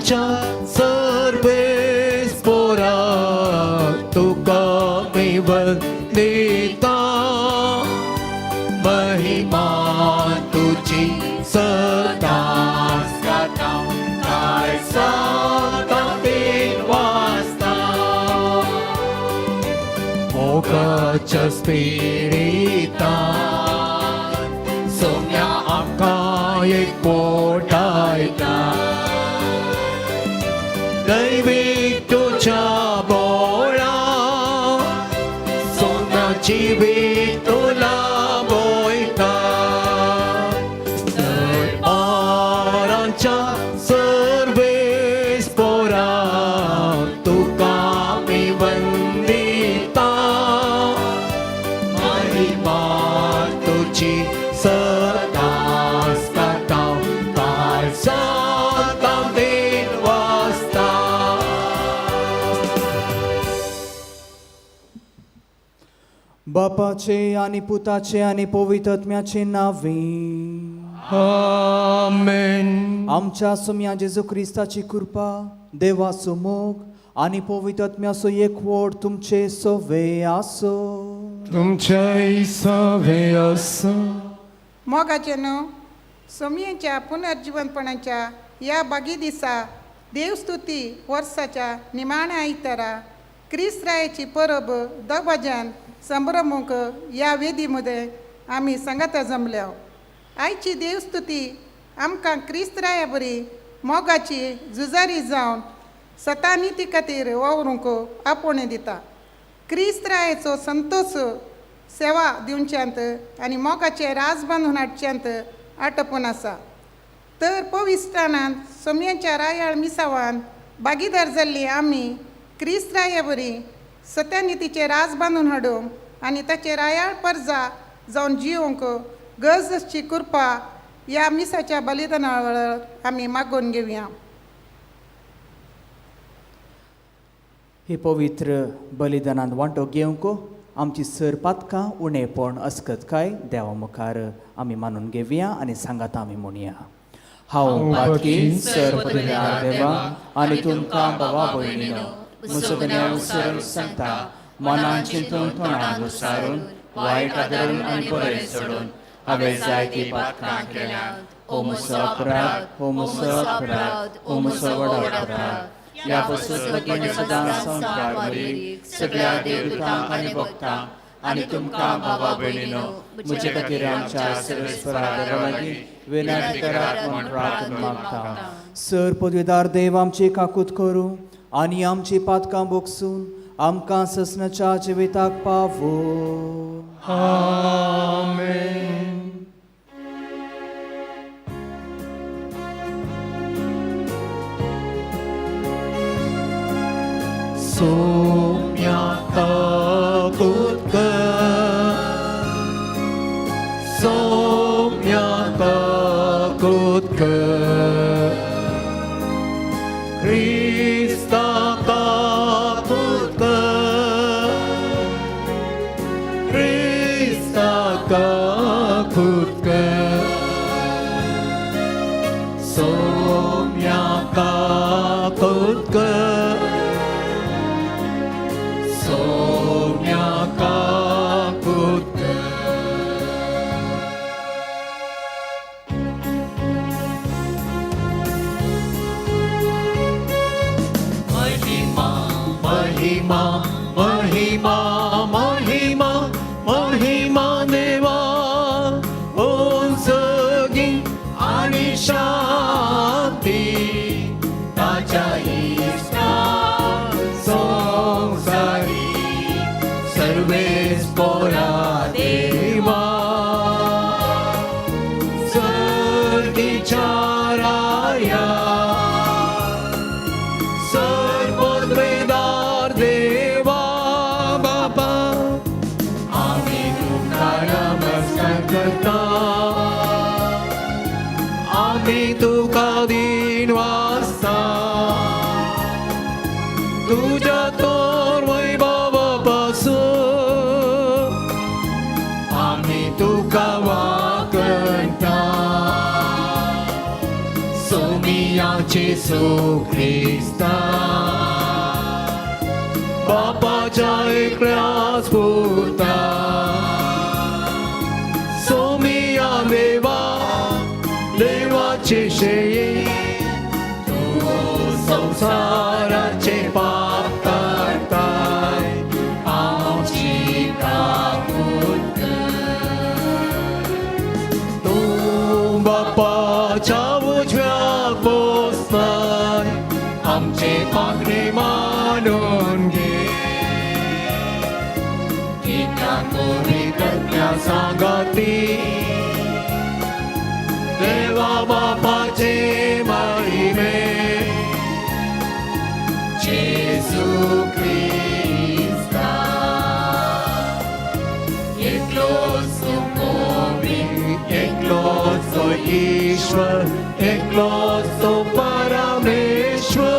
पोरांच्या सर्वेस पोरा तुका मी वंदिता महिमा तुझी सदाच गाता काय साता तीन वाजता मोगाच्या स्पिरितान सोम्या आमकां एक पोटायता दैवीक तुज्या बोळा सोम्या जिवीत तुला वयता दरबारांच्या सर्वेस पोरा तुका मी वंदिता महिमा तुझी सदाच गाता काल साता तीन वाजता. बापाचे आनी पुताचे आनी पवित्र आत्म्याचे नांवे. आमेन. आमच्या सुम्या जेजू क्रिस्ताची कृपा, देवाचो मोग आनी पवित्र आत्म्याचो एकवट तुमचे सवे आसो. तुमच्या सवे आसो. मोगाचे न्हू सोमयेच्या पुनर्जिवनपणाच्या ह्या बागी दिसा देवस्तुती वर्साच्या निमाण्या आयतारा क्रिस्त्रायची परब दबाज्यान संभ्रमूंक ह्या वेदी मदें आमी सांगाता जमल्या. आयची देवस्तुती आमकां क्रिस्त्राया बरी मोगाची झुजारी जावन सतानिती खातीर वावरूंक आपोवणें दिता. क्रिस्त्रायचो संतोश सेवा दिवच्यांत आनी मोगाचें राज बांदून हाडच्यांत आटपून आसा. तर पविस्तानांत सोमयेच्या रायाळ मिसावान भागीदार जाल्ली आमी क्रिस्त्राये बरी सत्यानितीचें राज बांदून हाडूंक आनी ताचें रायाळ परजा जावन जियोंक गरज आसची कृपा ह्या मिसाच्या बलिदाना वेळार आमी मागोवन घेवया. हे पवित्र बलिदानांत वांटो घेवंक आमची सर पातकां उणेपण अस्कतकाय देवा मुखार आमी मानून घेवया आनी सांगात आमी म्हणया. हांव पातकी सर पदव्यार देवा आनी तुमकां बाबा भयणीनो मुसगन्या उसरून सांगता मनान चिंतून तोंडान उसारून वायट आदरून आनी बरें सोडून हांवें जायतीं पातकां केल्यांत. हो म्हजो अपराध, हो म्हजो अपराध, हो म्हजो व्हड अपराध. ह्या पसून भगिनी सदां संवसार मरी सगळ्या देवतांक आनी भक्तांक आनी तुमकां भावा भयणीनो म्हजे खातीर आमच्या सर्वेस्परा देवा लागीं विनंती करात म्हूण प्रार्थना मागता. सर पदवीदार देव आमची काकूत करूं आनी आमची पातकां बोगसून आमकां ससनाच्या जिविताक पावो. आमेन. सोम्या काकूत कर, सोम्या काकूत कर, क्रिस्ता काकूत कर, क्रिस्ता काकूत कर, सोम्या काकूत कर, सोम्या काकूत कर. महिमा महिमा महिमा महिमा महिमा देवा उंचगी आणि शांती ताच्या इश्टा संसारी सर्वेस पोरा देवा सर्गीच्या राया सर्वोद्वेदार देवा बापा आमी तुका नमस्कार करता आमी तुका दीन वासता तुज्या तोर वैभवा पासून. सोमिया जेसू क्रिस्ता बापाच्या एकल्याच पुता सोमिया देवा देवाचे शेळी तूं संवसाराचे पाप काडताय आमची काकूत कर. तूं बापाच्या उजव्याक बसताय आमचे मागणे मानून घे कित्याक पवित्रत्या सांगाती देवा बापाचे महिमे जेसू क्रिस्ता एकलोच तो पवित्र एकलोच तो ईश्वर एकलोच तो परमेश्वर.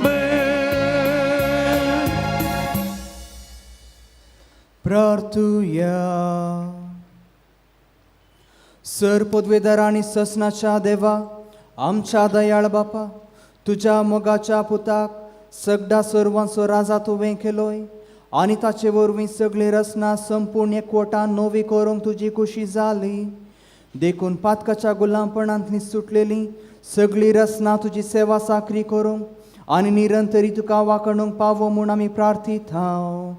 आमेन. प्रार्थुया. सर पदवेदार आनी ससनाच्या देवा आमच्या दयाळ बापा तुज्या मोगाच्या पुताक सगळ्या सर्वांचो राजा तुवें केलोय आनी ताचे वरवीं सगळी रचना संपूर्ण एकवटान नवी करूंक तुजी खुशी जाली देखून पातकाच्या गुलामपणांतली सुटलेली सगळी रचना तुजी सेवा साकरी करूंक आनी निरंतरी तुका वाखणूंक पावो म्हूण आमी प्रार्थित हांव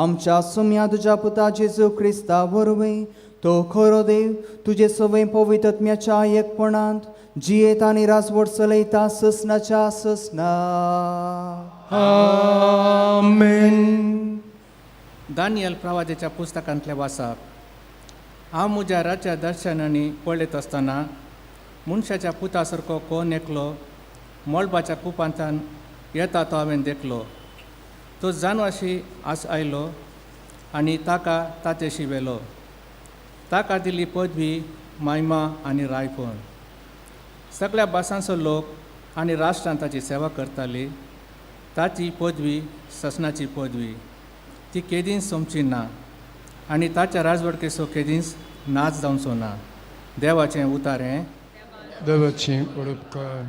आमच्या सुम्या तुज्या पुता जेजू क्रिस्ता वरवीं तो खरो देव तुजे सवय पवित्रत्म्याच्या एकपणांत जियेत आनी राजवट चलयता ससनाच्या ससना. आमेन. दानियल प्रवाजाच्या पुस्तकांतलें वाचप. हांव म्हज्या राज्या दर्शनांनी पळयत आसतना मनशाच्या पुता सारको कोण एकलो मळबाच्या कुपांतान येता तो हांवें देखलो. तो जानवाशी आस आयलो आनी ताका ताचेशी व्हेलो. ताका दिली पदवी महिमा आनी रायपण. सगळ्या भासांचो लोक आनी राष्ट्रां ताची सेवा करताली. ताची पदवी ससनाची पदवी ती केदींच सोंपची ना आनी ताच्या राजवडकेचो केदींच नाच जावचो ना. देवाचें उतार हें. देवाची उपकार.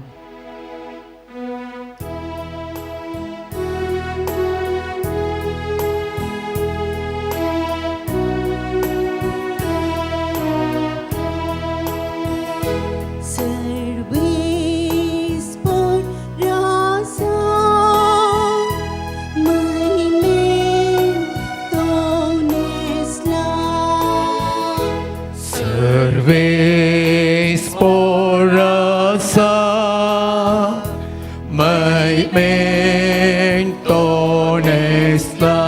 Servis por raza, maimento nesla. Servis por raza, maimento nesla.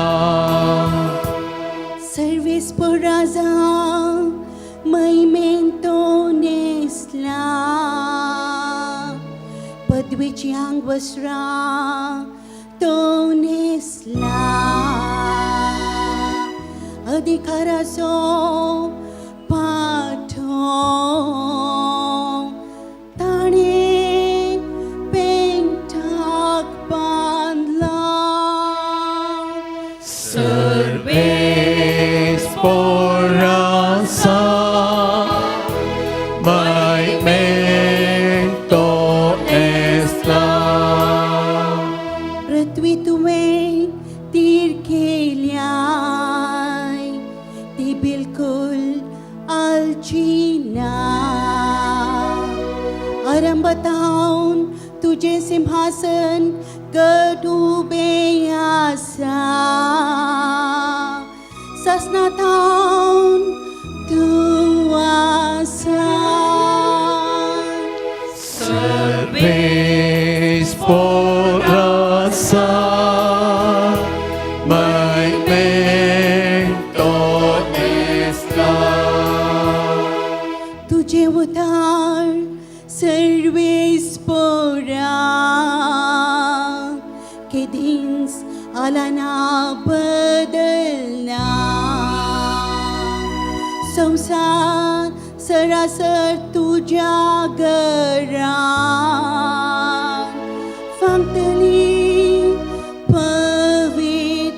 Servis por raza, maimento nesla. पदवीची आंगवस्त्रा तो नेसला. अधिकाराचो पाठो ताणें पेंटाक बांदला. Servis por raza, maimento nesla. पृथ्वी तुवें तीर केल्याय ती बिलकुल आलची ना. आरंभतावन तुजें सिंहासन गट उबें आसा. ससनाथावन तूं आसा. Servis por raza, maimento nesla. तुझे उतार सर्वेस पोरा केदींच आलाना बदलना. संसार सरासर तुज्या घरान फांकतली पवित्र.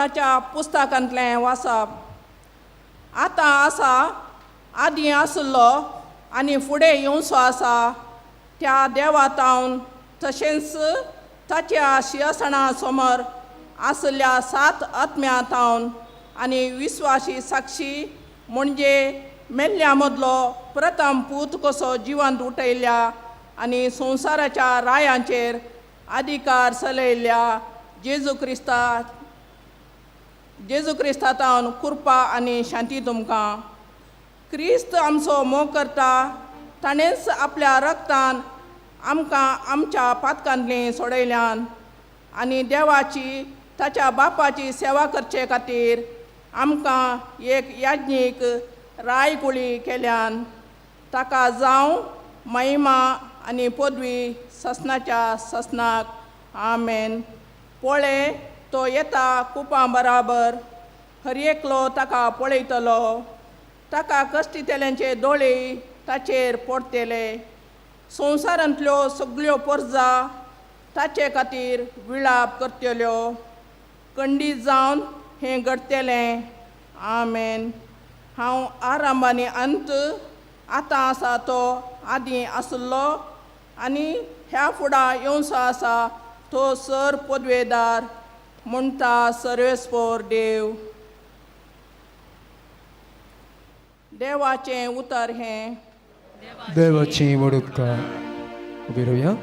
दानियलाच्या पुस्तकांतलें वाचप. आतां आसा, आदीं आसलो आनी फुडें येवचो आसा त्या देवा तावन, तशेंच ताच्या शिंयासणा समोर आसल्या सात आत्म्या तावन आनी विस्वासी साक्षी म्हणजे मेल्ल्या मदलो प्रथम पूत कसो जिवंत उठयल्या आनी संवसाराच्या रायांचेर अधिकार चलयल्ल्या जेजू क्रिस्ता जेजू क्रिस्ता तावन कृपा आनी शांती तुमकां. क्रिस्त आमचो मोग करता, ताणेंच आपल्या रक्तान आमकां आमच्या पातकांतली सोडयल्यान आनी देवाची ताच्या बापाची सेवा करचे खातीर आमकां एक याज्ञीक रायकुळी केल्यान. ताका जावं महिमा आनी पदवी ससनाच्या ससनाक. आमेन. पळय, तो येता कुपां बराबर, हर एकलो ताका पळयतलो, ताका कश्टितल्यांचे दोळे ताचेर पडटले. संवसारांतल्यो सगल्यो परजा ताचे खातीर विळाप करतल्यो. कंडी जावन हें घडटलें. आमेन. हांव आरंभ आनी अंत, आतां आसा तो आदीं आसलो आनी ह्या फुडां येवचो आसा तो सर पदवेदार म्हणटा सर्वेस्पोर देव. देवाचें उतर हें. देवाची वडुपकार. उबी रावया.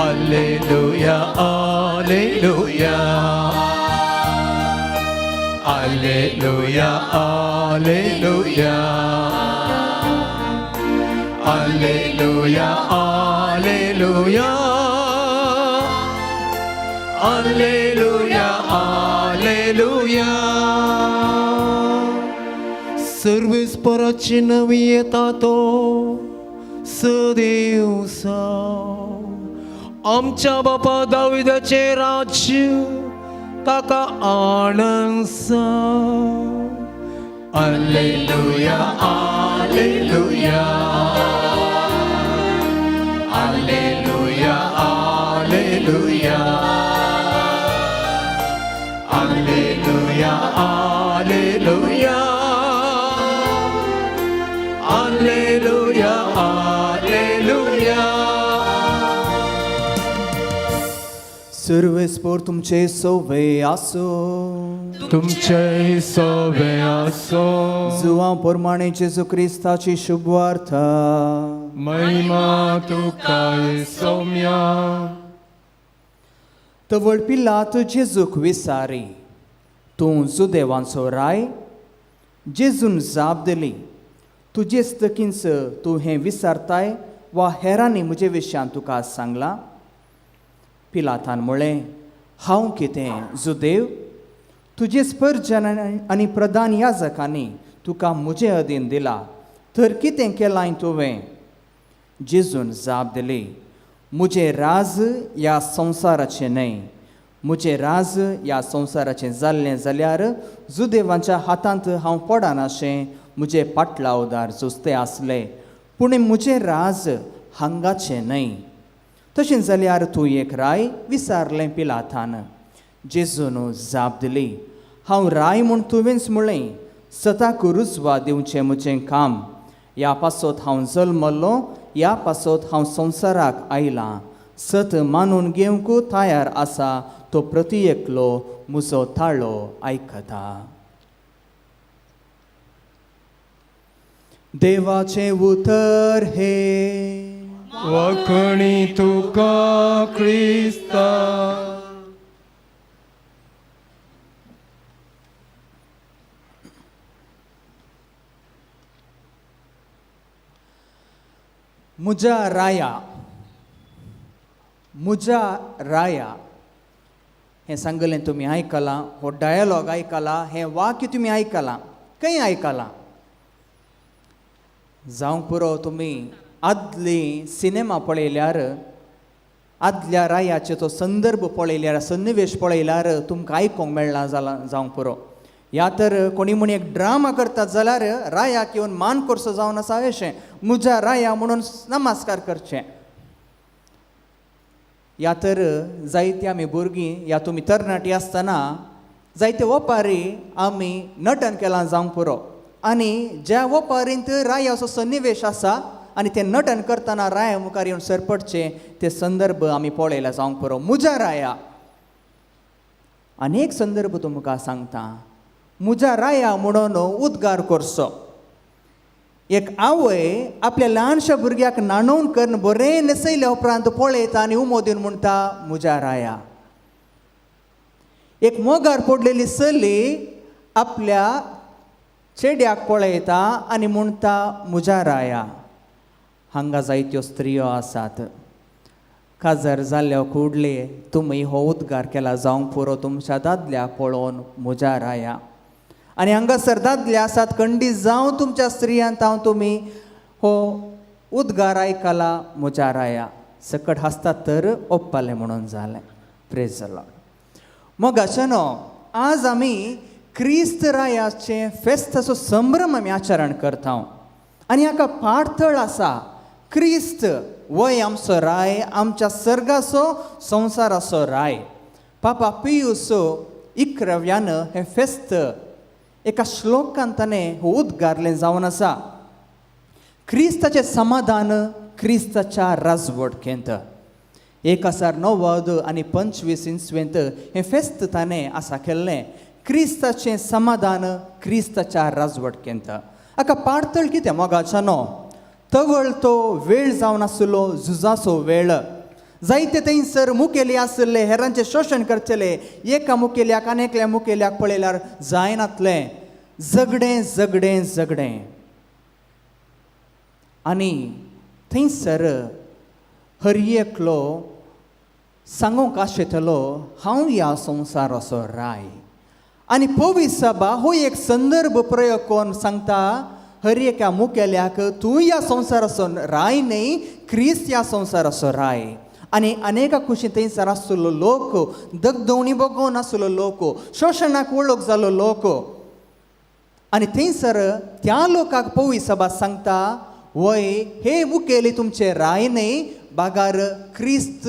Alleluia, Alleluia, Alleluia, Alleluia, Alleluia, Alleluia, Alleluia, Alleluia. Service पराची नवी येता तो सदैव आमच्या बापा दाविदाचें राज्य ताका आनंद. Alleluia, Alleluia, Alleluia, Alleluia, Alleluia, Alleluia, Alleluia, Alleluia. सर्वेस्पोर तुमचे सोवे आसो. तुमचे सोवे आसो. जुवां प्रमाणे जेजू क्रिस्ताची शुभवार्ता. महिमा तुका सौम्या. तवळ पिलात जेजूक विसारी, तूं जुदेवांचो राय? जेजून जाप दिली, तुजेच तकींच तूं हें विसारताय वा हेरांनी म्हजे विशयान तुका सांगलां? पिलातान म्हळें, हांव कितें जुदेव? तुजेच परजन आनी प्रधान याजकांनी तुका म्हजे अधीन दिला, तर कितें केलां तुवें? जेजून जाप दिली, म्हजें राज ह्या संवसाराचें न्हय. म्हजें राज ह्या संवसाराचें जाल्लें जाल्यार जुदेवांच्या हातांत हांव पडनाशें म्हजे पाटलावदार जुस्ते आसले, पूण म्हजें राज हांगाचें न्हय. तशें जाल्यार तूं एक राय? विचारलें पिलातान. जेजून जाप दिली, हांव राय म्हूण तुवेंच म्हळें. सताक रुजवा दिवचें म्हजें काम. ह्या पासत हांव जल्मल्लो, ह्या पासत हांव संवसाराक आयलां. सत मानून घेवंक तयार आसा तो प्रती एकलो म्हजो ताळो आयकता. देवाचें उतर हे. वखणी तुका क्रिस्ता. मुजा राया, मुजा राया हें सांगलें तुमी आयकलां, हो डायलॉग आयकला, हें वाक्य तुमी आयकलां, खंय आयकलां? जावंक पुरो तुमी आदली सिनेमा पळयल्यार, आदल्या रायाचे तो संदर्भ पळयल्यार, सन्निवेश पळयल्यार तुमकां आयकूंक मेळना जाला जावंक पुरो. या तर कोणी म्हण एक ड्रामा करतात जाल्यार रायाक येवन मान करचो जावन आसा अशें मुजा राया म्हणून नमस्कार करचें. या तर जायती आमी भुरगीं या तुमी तरणाटी आसतना जायते ओपारी आमी नटन केलां जावंक पुरो आनी ज्या ओपारींत रायाचो सन्निवेश आसा आनी तें नटन करतना राया मुखार येवन सरपटचें ते संदर्भ आमी पळयला जावंक पुरो. मुजा राया आनी एक संदर्भ तुमकां सांगता. मुजा राया म्हणून उद्गार करचो. एक आवय आपल्या ल्हानशा भुरग्याक न्हाणोवन करून बरें न्हेसयल्या उपरांत पळयता आनी उमो दिवन म्हणटा मुजा राया. एक मोगार पडलेली चली आपल्या चेड्याक पळयता आनी म्हणटा मुजा राया. हांगा जायत्यो स्त्रियो आसात. काजार जाल्ल्या कुडले तुमी हो उद्गार केला जावंक पुरो तुमच्या दादल्याक पळोवन मुजा राया. आनी हांगासर दादले आसात खंडीत जावं तुमच्या स्त्रियांत हांव तुमी हो उद्गार आयकला मुजा राया. सकट हांसतात तर ओप्पालें म्हणून जालें. Praise the Lord. मग अशें न्हू आज आमी क्रिस्त रायाचें फेस्ताचो संभ्रम आमी आचरण करता आनी हाका पाठथळ आसा. क्रिस्त वय आमचो राय, आमच्या सर्गाचो संवसाराचो राय. पापा पियूस इकराव्यान हें फेस्त एका श्लोकान ताणें हो उद्गारलें जावन आसा. क्रिस्ताचें समाधान क्रिस्ताच्या राजवटकेंत. 1095 इस्वेंत हें फेस्त ताणें आसा केल्लें. क्रिस्ताचें समाधान क्रिस्ताच्या राजवटकेंत. हाका पाडतळ कितें मोगाच्या न्हू तवळ तो वेळ जावन आसलो झुजाचो वेळ. जायते थंयसर मुखेली आसले हेरांचें शोशण करचेले. एका मुखेल्याक आनी एकल्या मुखेल्याक पळयल्यार जायनातलें झगडें झगडें झगडें. आनी थंयसर हर एकलो सांगूंक आशेतलो हांव ह्या संवसाराचो राय. आनी पवी सभा हो एक संदर्भ प्रयोग कोण सांगता हर एका मुखेल्याक तूं ह्या संवसाराचो राय न्हय, क्रिस्त ह्या संवसाराचो राय. आनी अनेका कुशीन थंयसर आसलो लोक दगदवणी बगोवन आसलो लोक, शोशणाक वळख जालो लोक. आनी थंयसर त्या लोकाक पवी सभा सांगता वय हे मुखेली तुमचे राय न्हय, बागार क्रिस्त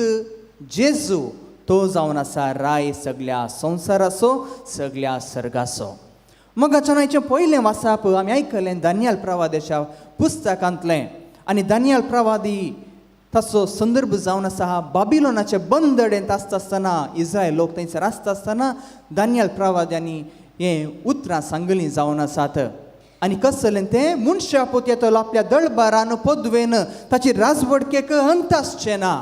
जेजू तो जावन आसा राय सगल्या संवसाराचो सगल्या सर्गाचो. मग अचानक पयलें वासाप आमी आयकलें दानियल प्रवादेच्या पुस्तकांतलें. आनी दानियल प्रवादी ताचो संदर्भ जावन आसा बाबिलोनाचे बंदडेंत आसता आसतना इस्रायल लोक थंयसर आसता आसतना दानियल प्रवाद्यांनी हें उतरां सांगलीं जावन आसात. आनी कसलें तें मनशा पूत येतलो आपल्या दळबारान पदवेन ताची राजवटकेक अंत आसचें ना.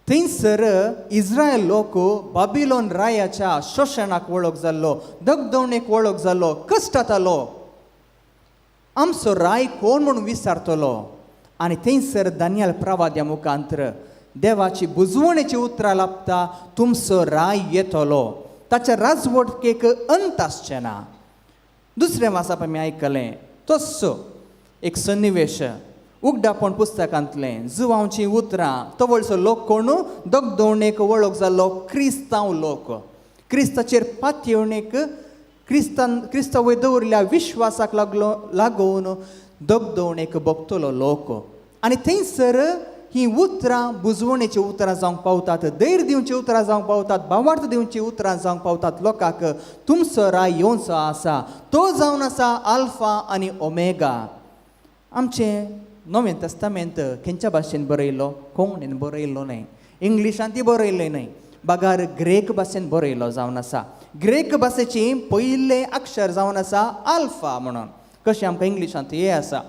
थंयसर इस्रायल लोक बाबिलोन रायाच्या शोशणाक वळख जाल्लो, दगदवणेक वळख जाल्लो, कश्टातालो. आमचो राय कोण म्हूण विचारतलो. आनी थंयसर दानियल प्रवाद्या मुखांतर देवाची बुजवणेची उतरां लाबता तुमचो राय येतलो, ताच्या राजवटकेक अंत आसचें ना. दुसरें वाचप आमी आयकलें तस्सो एक सन्निवेश उगडापण पुस्तकांतलें जुवांवचीं उतरां. तवळचो लोक कोण दगदवणेक वळख जाल्लो क्रिस्तांव लोक, क्रिस्ताचेर पातयेवणेक क्रिस्तान क्रिस्ता वयर दवरिल्ल्या विश्वासाक लागलो लागून दगदवणेक भोगतलो लोक. आनी थंयसर हीं उतरां बुजवणेचीं उतरां जावंक पावतात, धैर्य दिवचीं उतरां जावंक पावतात, भावार्थ दिवचीं उतरां जावंक पावतात लोकांक. तुमचो राय येवचो आसा तो जावन आसा आल्फा आनी ओमेगा. आमचें नवें तस्तामेंत खंयच्या भाशेन बरयलो? कोंकणीन बरयल्लो न्हय, इंग्लिशान ती बरयल्लें न्हय, बागार ग्रेक भाशेन बरयलो जावन आसा. ग्रेक भाशेची पयलें अक्षर जावन आसा आल्फा म्हणून. कशें आमकां इंग्लिशांत हे आसा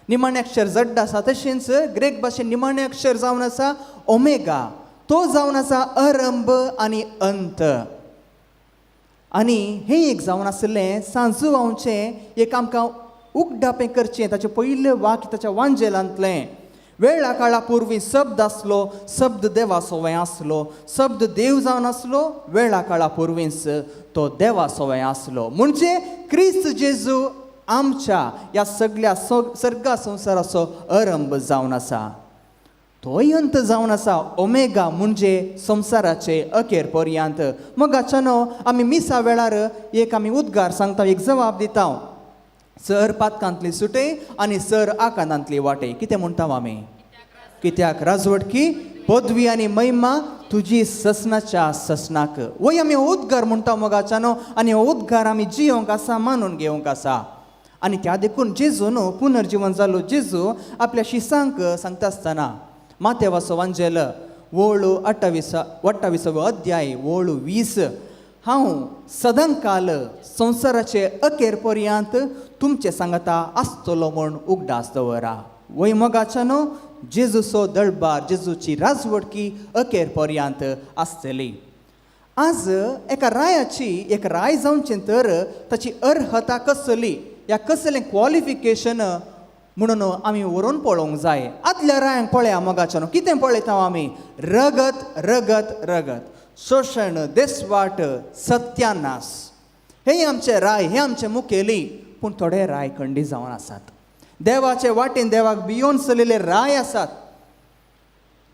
निमाणें अक्षर झड्ड आसा, तशेंच ग्रेक भाशेन निमाणें अक्षर जावन आसा ओमेगा. तो जावन आसा अरंभ आनी अंत. आनी हें एक जावन आशिल्लें सांजुवांचें एक आमकां उगडापें करचें ताचें पयलें वाक्य ताच्या वांजेलांतलें. वेळा काळा पुर्वी शब्द आसलो, शब्द देवा सवंय आसलो, शब्द देव जावन आसलो, वेळा काळा पुर्वींच तो देवा सवंय आसलो. म्हणजे क्रिस्त जेजू आमच्या ह्या सगल्या सर्गा संवसाराचो अरंभ जावन आसा, तोय अंत जावन आसा. ओमेगा म्हणजे संवसाराचे अखेर पर्यंत. मग अचानक आमी मिसा वेळार एक आमी उद्गार सांगता, एक जबाब दिता, सर पातकांतली सुटे आनी सर आकांतांतली वाटे. कितें म्हणटा आमी? कित्याक राजवटकी पदवी आनी महिमा तुजी ससनाच्या ससनाक. वय आमी हो उद्गार म्हणटा मोगाच्यानो, आनी हो उद्गार आमी जियोंक आसा, मानून घेवंक आसा. आनी त्या देखून जेजू न्हू पुनर्जिवन जालो जेजू आपल्या शिसांक सांगता आसतना मातेवाचो वांजेल वोळू 28वो अध्याय वोळू 20, हांव सदांकाल संवसाराचे अखेर पर्यंत तुमचे सांगता आसतलो म्हूण उगडास दवरा. वय मोगाच्यानो, जेजूचो दळबार, जेजूची राजवटकी अखेर पर्यंत आसतली. आज एका रायाची एक राय जावचें तर ताची अर्हता कसली या कसलें क्वॉलिफिकेशन म्हणून आमी व्हरून पळोवंक जाय. आदल्या रायांक पळया मोगाच्यानो, कितें पळयता आमी? रगत रगत रगत, शोशण, देसवाट, सत्यानाश. हे आमचे राय, हे आमचे मुखेली. पूण थोडे राय खंडी जावन आसात, देवाचे वाटेन देवाक भियोन चलिल्ले राय आसात.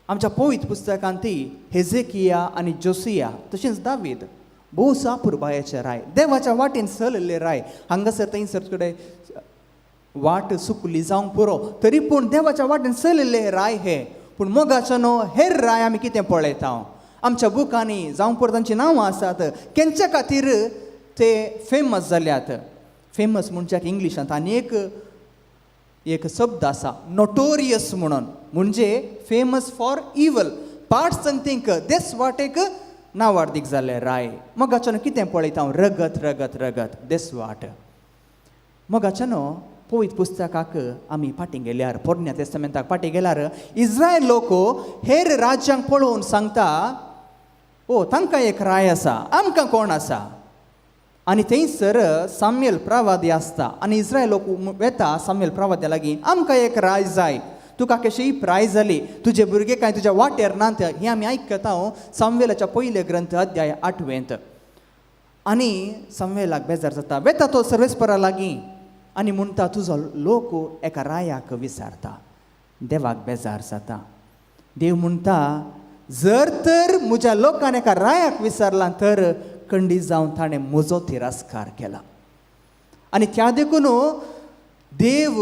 आमच्या पवित्र पुस्तकांत ती हेजेकिया आनी जोसिया तशेंच दावीद भोव सापुरबायेचे राय, देवाच्या वाटेन चलिल्ले राय. हांगासर थंयसर कडेन वाट चुकली जावंक पुरो, तरी पूण देवाच्या वाटेन चलिल्ले राय हे. पूण मोगाच्यानो, हेर राय आमी कितें पळयता आमच्या बुकांनी जावं पुरो तांचीं नांवां आसात, केंच्या खातीर ते फेमस जाल्यात. फेमस म्हणच्याक इंग्लिशांत आनी एक एक शब्द आसा नोटोरियस म्हणून, म्हणजे फेमस फॉर इवल. पाठ संतींक देस वाटेक नावार्दीक जाले राय. मोगाच्यानो कितें पळयता हांव? रगत रगत रगत, देसवाट. मोगाच्यानो, पवित्र पुस्तकाक आमी फाटीं गेल्यार, पोरण्या तेस्तामेंताक फाटीं गेल्यार इस्रायल लोक हेर राज्यांक पळोवन सांगता, ओ तांकां एक राय आसा, आमकां कोण आसा? आनी थंयसर साम्यल प्रवादी आसता आनी इस्रायल लोक वेता साम्यल प्रवाद्या लागीं, आमकां एक राय जाय, तुका कशी प्राय जाली, तुजे भुरगे कांय तुज्या वाटेर नात. हें आमी आयकता साम्वेलाच्या पयले ग्रंथ अध्याय 8वेंत. आनी साम्वेलाक बेजार जाता, वेता तो सर्वेस्परा लागीं आनी म्हणटा तुजो लोक एका रायाक विचारता. देवाक बेजार जाता. देव म्हणटा जर तर म्हज्या लोकान एका रायाक विचारलां तर खंडीत जावन ताणें म्हजो तिरस्कार केला. आनी त्या देखून देव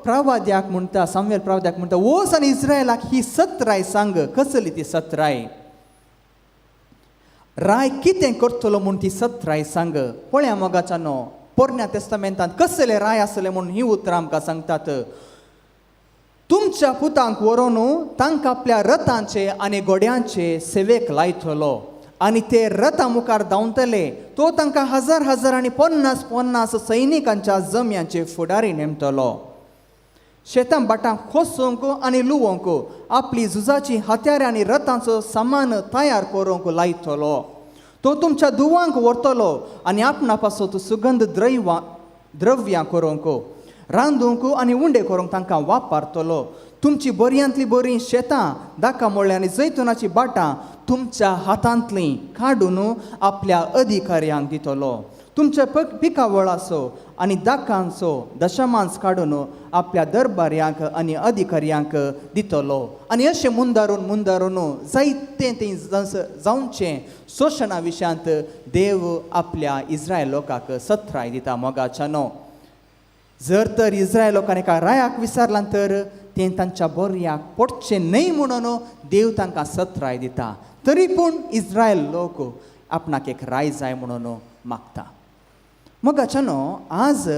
प्रवाद्याक म्हणटा, साम्वेल प्रवाद्याक म्हणटा, वच आनी इस्रायलाक ही सत्राय सांग. कसली ती सत्राय? राय कितें करतलो म्हूण ती सत्राय सांग. पळया मोगाच्यानो, पोरण्या तेस्तामेंतांत कसले राय आसले म्हूण ही उतरां आमकां सांगतात. तुमच्या पुतांक व्हरोन तांकां आपल्या रथांचे आनी घोड्यांचे सेवेक लायतलो आनी ते रथा मुखार धांवतले. तो तांकां हजार हजार आनी 50 50 सैनिकांच्या जम्यांचे फुडारी नेमतलो. शेतां भाटां खोसूंक आनी लुवोंक आपली झुजाची हत्यारां आनी रथांचो सामान तयार करूंक लायतलो. तो तुमच्या दुवांक व्हरतलो आनी आपणा पासत सुगंध द्रव्यां करूंक, रांदूंक आनी उंडे करूंक तांकां वापरतलो. तुमची बऱ्यांतली बरीं शेतां, दाका मोडल्या आनी जैतुनाची बाटां तुमच्या हातांतलीं काडून आपल्या अधिकाऱ्यांक दितलो. तुमच्या पिकावळाचो आनी दाकांचो दशमांस काडून आपल्या दरबाऱ्यांक आनी अधिकाऱ्यांक दितलो. आनी अशें मुंदारून मुंदारून जायतें तें जावचें शोशणा विशयांत देव आपल्या इस्रायल लोकांक सत्राय दिता. मोगाच्यानो, जर तर इस्रायल लोकांनी एका रायाक विचारलां तर तें तांच्या बऱ्याक पडचें न्हय म्हणून देव तांकां सत्राय दिता. तरी पूण इस्रायल लोक आपणाक एक राय जाय म्हणून मागता. मोगाच्यानो, आज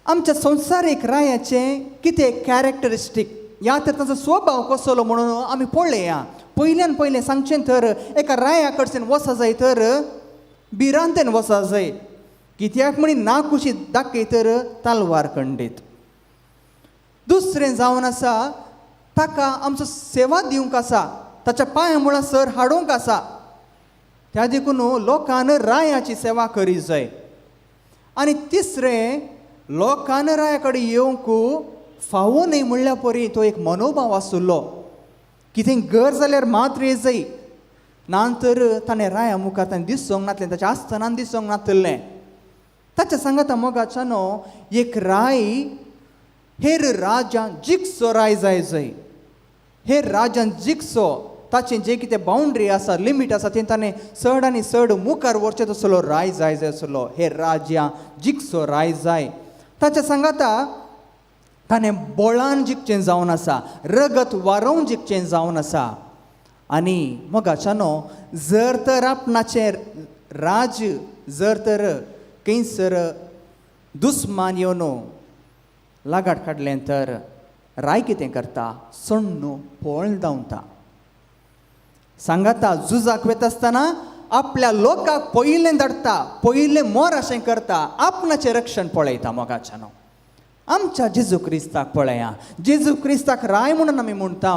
आमच्या संवसारीक रायाचें कितें कॅरेक्टरिस्टीक या तर ताचो स्वभाव कसलो म्हणून आमी पळया. पयल्यान पयलें सांगचें तर एका राया कडच्यान वचा जाय तर भिरांतेन वचा जाय, कित्याक म्हणी ना खुशी दाखय तर तलवार खंडीत. दुसरें जावन आसा ताका आमचो सेवा दिवंक आसा, ताच्या पांया मुळां सर हाडूंक आसा. त्या देखून लोकान रायाची सेवा करी जाय. आनी तिसरें, लोकान राया कडेन येवंक फावो न्हय म्हणल्या परी तो एक मनोभाव आसुल्लो. कितें गरज जाल्यार मात्र येत जाय, ना तर ताणें राया मुखार ताणें दिसूंक नातलें, ताच्या आसतनान दिसूंक नातलें. ताच्या सांगाता मोगाच्यानो, एक राय हेर राजान जिखचो राय जाय जाय, हेर राजान जिखचो, ताचें जें कितें बाउंड्री आसा, लिमीट आसा, तें ताणें चड आनी चड मुखार व्हरचें तसलो राय जाय जाय आसलो. हे राज्यां जिखचो राय जाय. ताच्या सांगाता ताणें बळान जिखचें जावन आसा, रगत वारोवन जिखचें जावन आसा. आनी मोगाच्यानो, जर तर आपणाचें राज्य जर तर खंयसर दुस्मान येवन लागाट काडलें तर राय कितें करता? सोण्णू पळोवन धांवता. सांगाता झुजाक वता आसतना आपल्या लोकांक पयलें धाडटा, पयलें मोर अशें करता, आपणाचें रक्षण पळयता. मोगाच्यानो, आमच्या जेजू क्रिस्ताक पळया. जेजू क्रिस्ताक राय म्हणून आमी म्हणटा,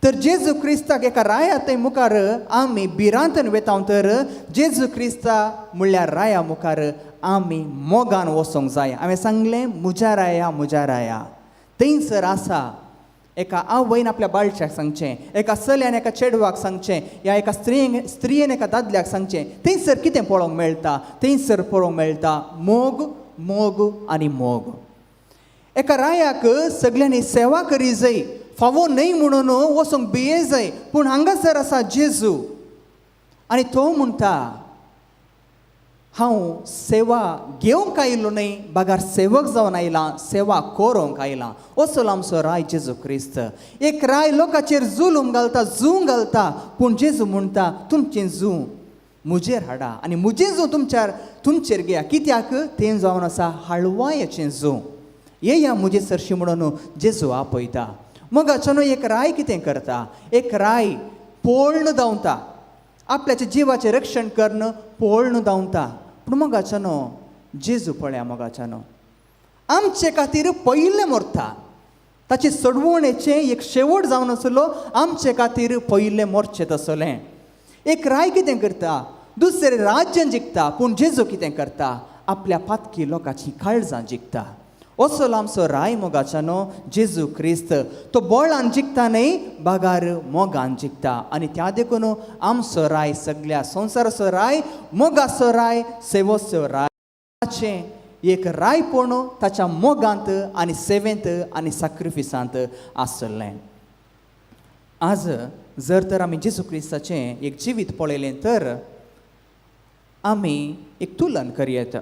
तर जेजू क्रिस्ताक एका राया थंय मुखार आमी भिरांतन वेता, तर जेजू क्रिस्ता म्हणल्यार राया मुखार आमी मोगान वचोंक जाय. हांवें सांगलें म्हज्या राया, म्हज्या राया. थंयसर आसा एका आवयन आपल्या बाळच्याक सांगचें, एका चल्यान एका चेडवाक सांगचें, या एका स्त्रियेन एका दादल्याक सांगचें. थंयसर कितें पळोवंक मेळटा? थंयसर पळोवंक मेळटा मोग, मोग आनी मोग. एका रायाक सगल्यांनी सेवा करी जाय, फावो न्हय म्हणून वचूंक भिये जाय, पूण हांगासर आसा जेजू आनी तो म्हणटा हांव सेवा घेवंक आयलो न्हय, बगार सेवक जावन आयलां, सेवा करूंक आयलां. असो आमचो राय जेजू क्रिस्त. एक राय लोकांचेर जुलूम घालता, जूं घालता, पूण जेजू म्हणटा तुमचें जूं म्हजेर हाडा आनी म्हजें जूं तुमचेर घेया. कित्याक? तें जावन आसा हाळवायाचें जूं. येया म्हजे सरशी म्हणून जेजू आपयता. मोगाच्यानो, एक राय कितें करता? एक राय पळोवन धांवता, आपल्याच्या जिवाचें रक्षण करून पळोवन धांवता. पूण मोगाच्यानो, जेजू पळया मोगाच्यानो, आमचे खातीर पयलें मरता. ताचे सोडवणेचें एक शेवट जावन आसलो, आमचे खातीर पयलें मोरचें तसलें. एक राय कितें करता? दुसरें राज्यान जिखता, पूण जेजू कितें करता? आपल्या पातकी लोकांची काळजां जिखता. असो आमचो राय मोगाच्यानो जेजू क्रिस्त. तो बळान जिखता न्हय, बगार मोगान जिखता. आनी त्या देखून आमचो राय, सगळ्या संवसाराचो राय, मोगाचो राय, सेवोचो राय, ताचें एक रायपण ताच्या मोगांत आनी सेवेंत आनी साक्रिफिसांत आसलें. आज जर तर आमी जेजू क्रिस्ताचें एक जिवीत पळयलें तर आमी एक तुलन करयेत.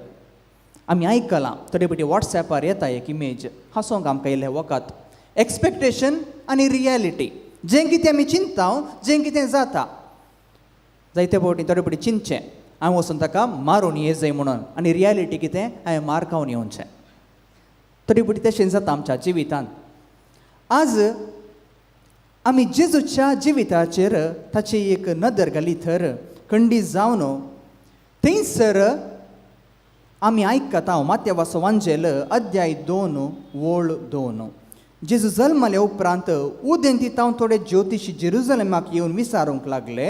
आमी आयकलां थोडे फावटी वॉट्सॅपार येता एक इमेज, हांसोंक आमकां इल्लें वखत. एक्सपेक्टेशन आनी रियलिटी, जें कितें आमी चिंता, जें कितें जाता. जायते फावटी थोडे फावटी चिंतचें हांवें वचून ताका मारून ये जाय म्हणून, आनी रियलिटी कितें हांवें मार खावन येवचें. थोडे फावटी तशें जाता आमच्या जिवितांत. आज आमी जेजूच्या जिविताचेर ताची एक नदर घाली तर खंडीत जावन थंयसर आमी आयकता मात्यावाचो वांजेल अध्याय 2 ओळ 2. जेजू जल्मले उपरांत उदेंती तावन थोडे ज्योतिशी जेरुजलेमाक येवन विचारूंक लागले,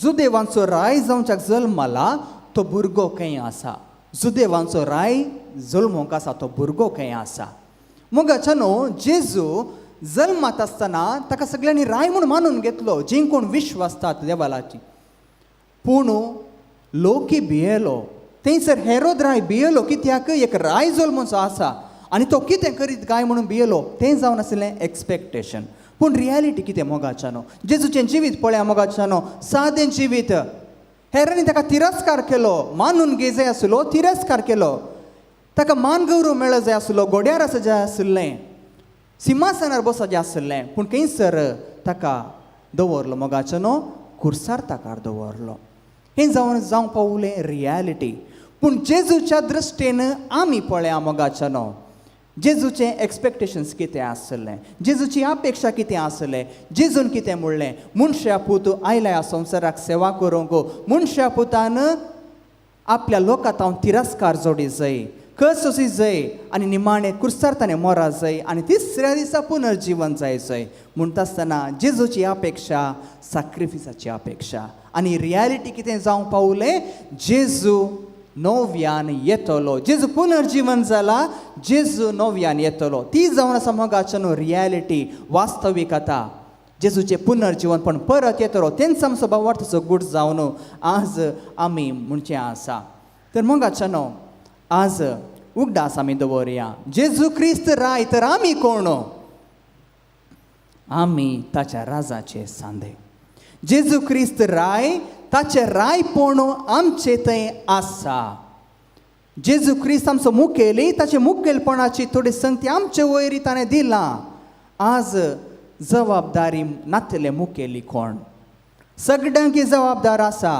जुदेवांचो राय जावच्याक जल्मला तो भुरगो खंय आसा? जुदेवांचो राय जल्मोंक आसा तो भुरगो खंय आसा? मोगाच्यानो, जेजू जल्मात आसतना ताका सगळ्यांनी राय म्हूण मानून घेतलो, जी कोण विश्वासतात देवालाची. पूण लोकी भियेलो. थंयसर हेरोद राय भियेलो, कित्याक एक राय जल्मचो आसा आनी तो कितें करीत काय म्हणून भियेलो. तें जावन आसलें एक्सपेक्टेशन. पूण रियलिटी कितें मोगाच्यानो? जेजूचें जिवीत पळया मोगाच्यानो, सादें जिवीत. हेरांनी ताका तिरस्कार केलो, मानून घे जाय आसलो, तिरस्कार केलो. ताका मान गौरव मेळ जाय आसलो, घोड्यार आसा जाय आसलें, सिंहासनार बसो जाय आसलें, पूण खंयसर ताका दवरलो मोगाच्यानो? कुर्सार ताका दवरलो. हें जावन जावंक पावलें रियलिटी. पूण जेजूच्या दृश्टीन आमी पळया मोगाच्यानो, जेजूचें एक्सपेक्टेशन्स कितें आसलें, जेजूची अपेक्षा कितें आसलें, जेजून कितें म्हणलें? मनशा पूत आयला ह्या संवसाराक सेवा करूंक. मनशा पुतान आपल्या लोकांत हांव तिरस्कार जोडी जाय, कस अशी जाय आनी निमाणें कुर्सार ताणें मोरा जाय आनी तिसऱ्या दिसा पुनर्जीवन जाय जाय. म्हणटा आसतना जेजूची अपेक्षा साक्रिफिसाची अपेक्षा आनी रियलिटी कितें जावंक पावलें? जेजू नव्यान येतलो, जेजू पुनर्जीवन जाला, जेजू नव्यान येतलो. ती जावन आसा मोगाच्या न्हू रियलिटी, वास्तविकता. जेजूचें पुनर्जीवन पण परत येतलो, तेंच आमचो भावार्थाचो गूट जावन आज आमी म्हणचें आसा. तर मोगाच्या न्हू आज उगडास आमी दवरया, जेजू क्रिस्त राय तर आमी कोण? आमी ताच्या राजाचे सांदे. जेजू क्रिस्त राय, ताचें रायपण आमचे थंय आसा. जेजू क्रिस्त आमचो मुखेली, ताचे मुखेलपणाची थोडी संगती आमचे वयर ताणें दिलां. आज जबाबदारी नातले मुखेली कोण? सगळ्यांकी जबाबदार आसा,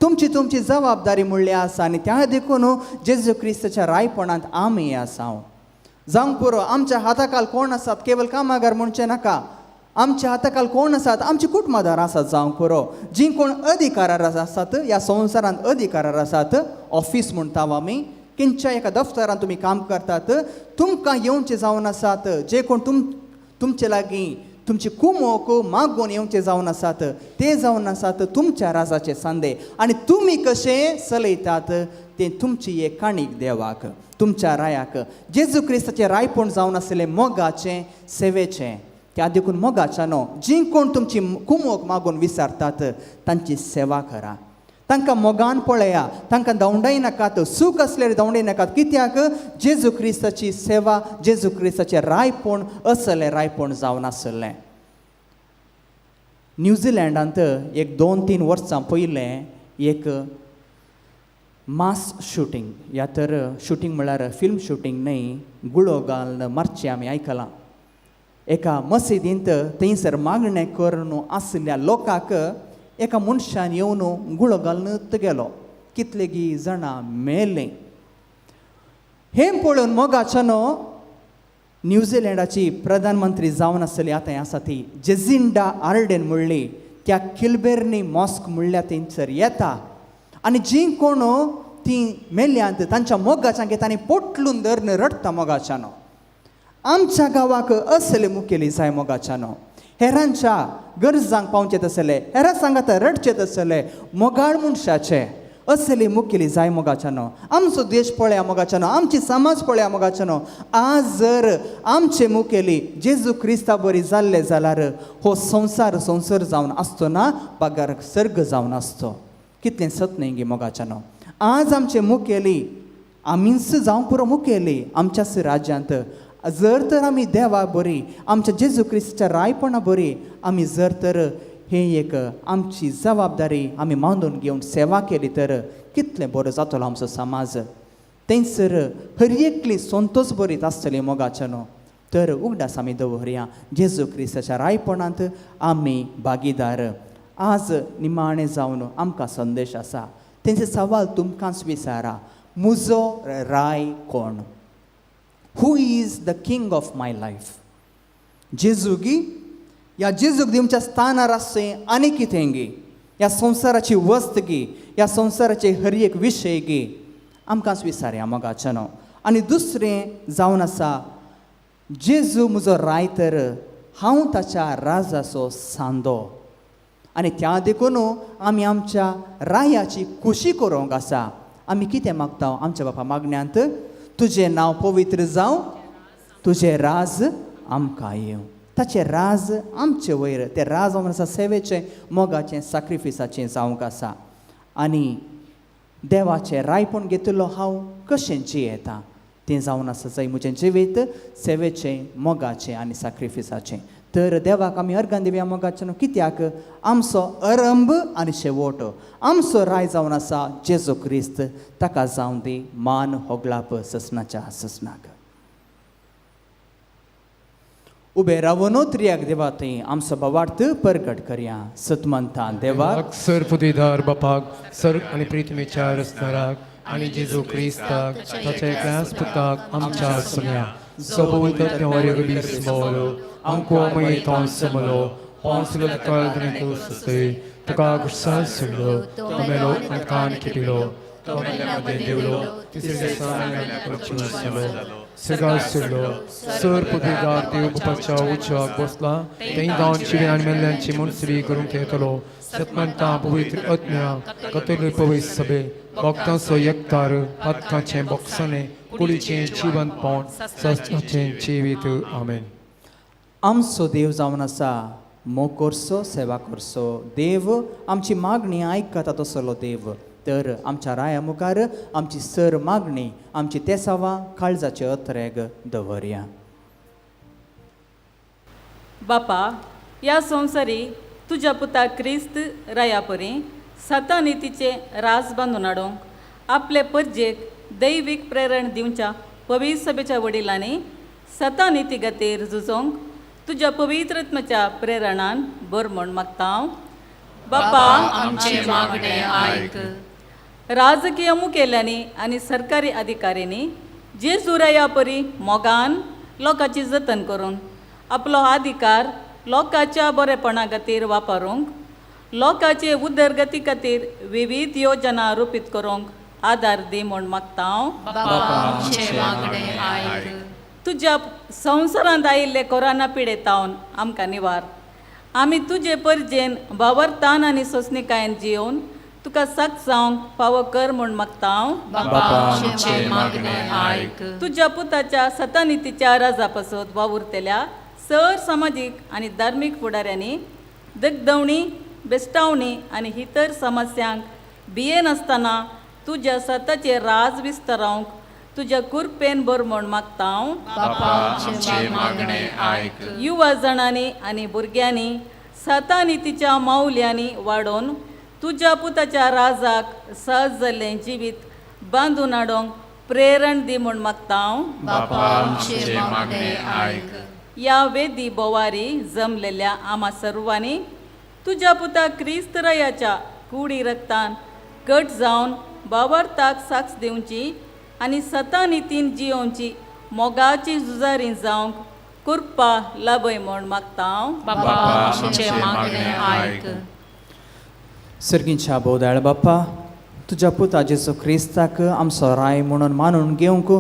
तुमची तुमची जबाबदारी म्हणली आसा. आनी त्या देखून जेजू क्रिस्ताच्या रायपणांत आमी आसा. जावंक पुरो आमच्या हाताखाल कोण आसात, केवल कामागार म्हणचें नाका, आमच्या हाताखाल कोण आसात, आमची कुटुंबादार आसात. जावंक पुरो जीं कोण अधिकारार आसात, ह्या संवसारांत अधिकारार आसात, ऑफीस म्हणटा आमी, किंच्या एका दफ्तरांत तुमी काम करतात, तुमकां येवचें जावन आसात, जे कोण तुमचे लागीं तुमची कुमोक मागून येवचे जावन आसात, ते जावन आसात तुमच्या राजाचे सांदे. आनी तुमी कशें चलयतात तें तुमची एक काणीक देवाक, तुमच्या रायाक. जेजू क्रिस्ताचें रायपण जावन आसलें मोगाचें, सेवेचें. त्या देखून मोगाच्या न्हू, जीं कोण तुमची कुमोक मागून विचारतात तांची सेवा करा, तांकां मोगान पळया, तांकां धांवडाय नाकात, सूख आसल्यार धांवडाय नाकात. कित्याक जेजू क्रिस्ताची सेवा, जेजू क्रिस्ताचें रायपण असलें रायपण जावन आसलें. न्यूझिलंडांत एक 2-3 वर्सां पयलें एक मास शुटींग, या तर शुटींग म्हळ्यार फिल्म शुटींग न्हय, गुळो घालून मारचें आमी आयकलां. एका मशिदींत थंयसर मागणें करून आशिल्ल्या लोकांक एका मनशान येवन गुळो घालून गेलो. कितलेगी जाणां मेलें. हें पळोवन मोगाच्यानो न्यूझिलंडाची प्रधानमंत्री जावन आसली आतां आसा ती जेजिंडा आर्डेन म्हणली त्या किलबेर्नी मॉस्क म्हणल्या थंयसर येता आनी जीं कोण तीं मेल्यांत तांच्या मोगाच्यान तांणी पोटलून धरून रडटा. मोगाच्यानो आमच्या गांवाक असले मुखेली जाय. मोगाच्यानो हेरांच्या गरजांक पावचें तसले, हेरां सांगाता रडचें तसले मोगाळ मनशाचे असली मुखेली जाय. मोगाच्यानो आमचो देश पळया मोगाच्यानो, आमची समाज पळया मोगाच्यानो. आज जर आमचे मुखेली जेजू क्रिस्ता बरी जाल्ले जाल्यार हो संवसार संवसार जावन आसचो ना, बगर सर्ग जावन आसचो. कितलें सत न्ही गे मोगाच्यानो. आज आमचे मुखेली आमीच जावंक पुरो मुखेली आमच्याच राज्यांत. जर तर आमी देवा बरी, आमच्या जेजू क्रिस्ताच्या रायपणा बरी आमी जर तर हे एक आमची जबाबदारी आमी मानून घेवन सेवा केली तर कितलें बरो जातलो आमचो समाज. थंयसर हर एकली संतोश बरीत आसतली मोगाच्यानो. तर उगडास आमी दवरया जेजू क्रिस्ताच्या रायपणांत आमी भागीदार. आज निमाणें जावन आमकां संदेश आसा, तेंचे सवाल तुमकांच विचारा, मुजो राय कोण? Who is the king of my life? जेजू गी? ह्या जेजूक दिवच्या स्थानार आसचें आनी कितें गी? ह्या संवसाराची वस्त गी? ह्या संवसाराचे हर एक विशय गी? आमकांच विचारया मोगाच्यानो. आनी दुसरें जावन आसा, जेजू म्हजो राय तर हांव ताच्या राजाचो सांदो. आनी त्या देखून आमी आमच्या रायाची खुशी करूंक आसा. आमी कितें मागता आमच्या बापा मागण्यांत? तुजें नांव पवित्र जावं, तुजें राज आमकां येवं. ताचें राज आमचे वयर, तें राज जावन आसा सेवेचें, मोगाचें, साक्रिफिसाचें जावंक आसा. आनी देवाचें रायपण घेतिल्लो हांव कशें जियेता तें जावन आसा जाय म्हजें जिवीत सेवेचें, मोगाचें आनी साक्रिफिसाचें. तर देवाक आमी अर्गां दिवया मोगाचें न्हू, कित्याक आमचो अरंब आनी शेवट आमचो राय जावन आसा जेजू क्रिस्त. ताका जावं दी मान होगलाप ससनाच्या ससनाक. उबे रावन त्रियाक देवा थंय आमचो भावार्थ परगट करया. सतमंता देवाक, सर्वदिदार बापाक, सर्ग आनी प्रिथ्वीच्या रचणाराक आनी जेजू क्रिस्ताक ताच्या एकल्याच पुताक आमच्या सुन्या जो पवित्र आत्म्या आमको मागीर तो समलो पावसलो तुका गुस्सा सोडलो, तो मेलो आनी कान खेपिलो, तो मेल्या मदें देवलो, तिसऱ्या दिसा जालो, सगळो सोडलो, सर पवित्रदार देव बापाच्या उच्चाक बसला, थंय जावन जिवे आनी मेल्ल्यांची मुनसरी करूंक येतलो. सतमंता पवित्र आत्म्या कथोलीक पवित्र सभे भक्तांचो एकतार, पातकाचें बोगसणें, कुडीचें जिवंतपण, सस्नाचें जिवीत. आमेन. आमचो देव जावन आसा मोग करचो, सेवा करचो देव, आमची मागणी आयकता तसलो देव. तर आमच्या राया मुखार आमची सर मागणी, आमची तेसावां काळजाचे अत्रेग दवरया. बापा, ह्या संवसारी तुज्या पुता क्रिस्त राया परी सतानी तिचें राज बांदून हाडूंक आपले परजेक दैवीक प्रेरण दिवच्या पवित्र सभेच्या वडिलांनी सतानी ती खातीर झुजोंक तुज्या पवित्रत्माच्या प्रेरणान बर म्हण मागता हांव. बापा आमचें मागणें आयक. राजकीय मुखेल्यांनी आनी सरकारी अधिकाऱ्यांनी जेजू राया परी मोगान लोकांची जतन करून आपलो अधिकार लोकांच्या बरेपणा खातीर वापरूंक, लोकांचे उदरगती खातीर विविध योजना रुपीत करूंक आदार दी म्हूण मागता हांव. बापा आमचें मागणें आयक. तुज्या संवसारांत आयिल्ले कोरोना पिडेतावन आमकां निवार. आमी तुजे परजेन बावरतान आनी सोंसणीकायेन जियोवन तुका साक जावंक फावो कर म्हूण मागता हांव. बापा आमचें मागणें आयक. तुज्या पुताच्या सतानितीच्या राजा पासत वावुरतल्या सर समाजीक आनी धार्मीक फुडाऱ्यांनी दगदवणी, बेस्टावणी आनी इतर समस्यांक भियेनासतना तुज्या सताचे राज विस्तारावंक तुज्या कुरपेन बर म्हूण मागता हांव. बापा आमचें मागणें आयक. युवा जाणांनी आनी भुरग्यांनी सतानितीच्या मावल्यांनी वाडोवन तुज्या पुताच्या राजाक सहज जाल्लें जिवीत बांदून हाडूंक प्रेरण दी म्हूण मागता हांव. बापा आमचें मागणें आयक. ह्या वेदी बोवारी जमलेल्या आमा सर्वांनी तुज्या पुता क्रिस्त रायाच्या कुडी रक्तान कट जावन बावरताक साक्ष दिवची आनी सतानितीन जियोवची मोगाची झुजारी जावंक कृपा लाभय म्हूण मागता हांव. बापा आमचें मागणें आयक. सर्गींच्या बोवदाळ बाप्पा, तुज्या पुता जेजू क्रिस्ताक आमचो राय म्हणून मानून घेवंक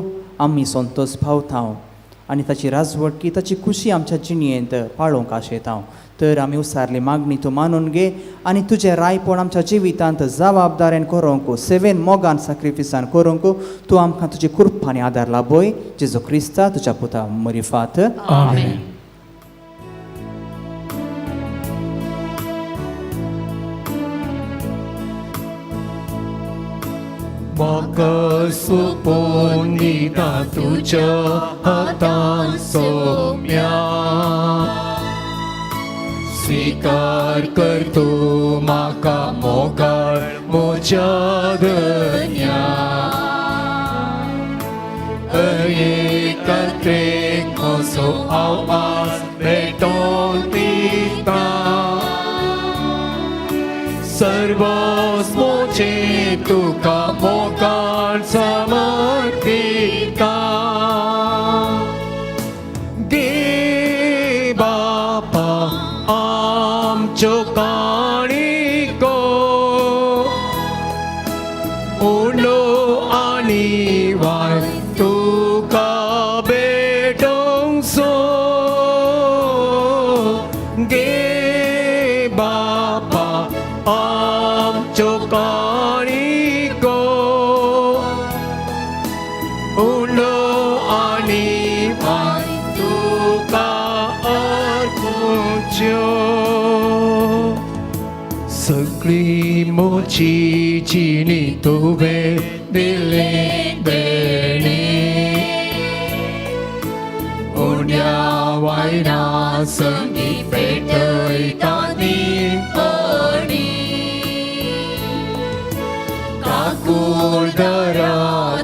आमी संतोश पावता आनी ताची राजवटकी, ताची खुशी आमच्या जिणयेंत पाळोवंक आशेता. तर आमी उसारली मागणी तूं मानून घे आनी तुजें रायपण आमच्या जिवितांत जबाबदारेन करूंक, सेवेन मोगान साक्रिफिसान करूंक तूं आमकां तुजी कृपा आनी आदार लाभय. जेजू क्रिस्ता तुज्या पुता मरिफात. आमेन. म्हाका सोंपोवन दिता तुज्या हातान सोम्या, स्वीकार कर तूं म्हाका मोगाळ म्हज्या धन्या. एकत्रेक म्हजो आवाज भेटोवन दिता, सर्वस म्हजें तुका मोगान समर्पिता. गे बापा आमच्यो काणिको उलो आनी वाय तुका भेटोवंक सो. गे बापा आमच्यो काणिको उलो आनी वाय तुका अर्पुच्यो. सगळी म्हजी जिणी तुवें दिल्ली देणी, उण्या वायना संगी पेटयता दीपणी. काकूळ दरा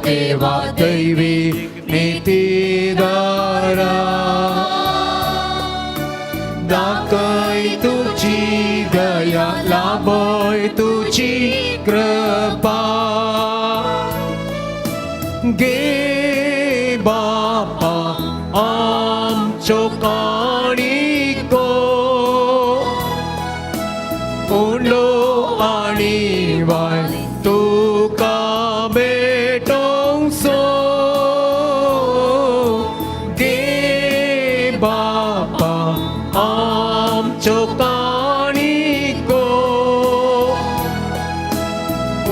देवा दैवी नितीदारा, दाखय तुजी दया लाभय तुजी कृपा. गे बापा आमच्यो काणिको उलो आनी वाय तुका भेटोवंक सो. गे बापा आमच्यो काणिको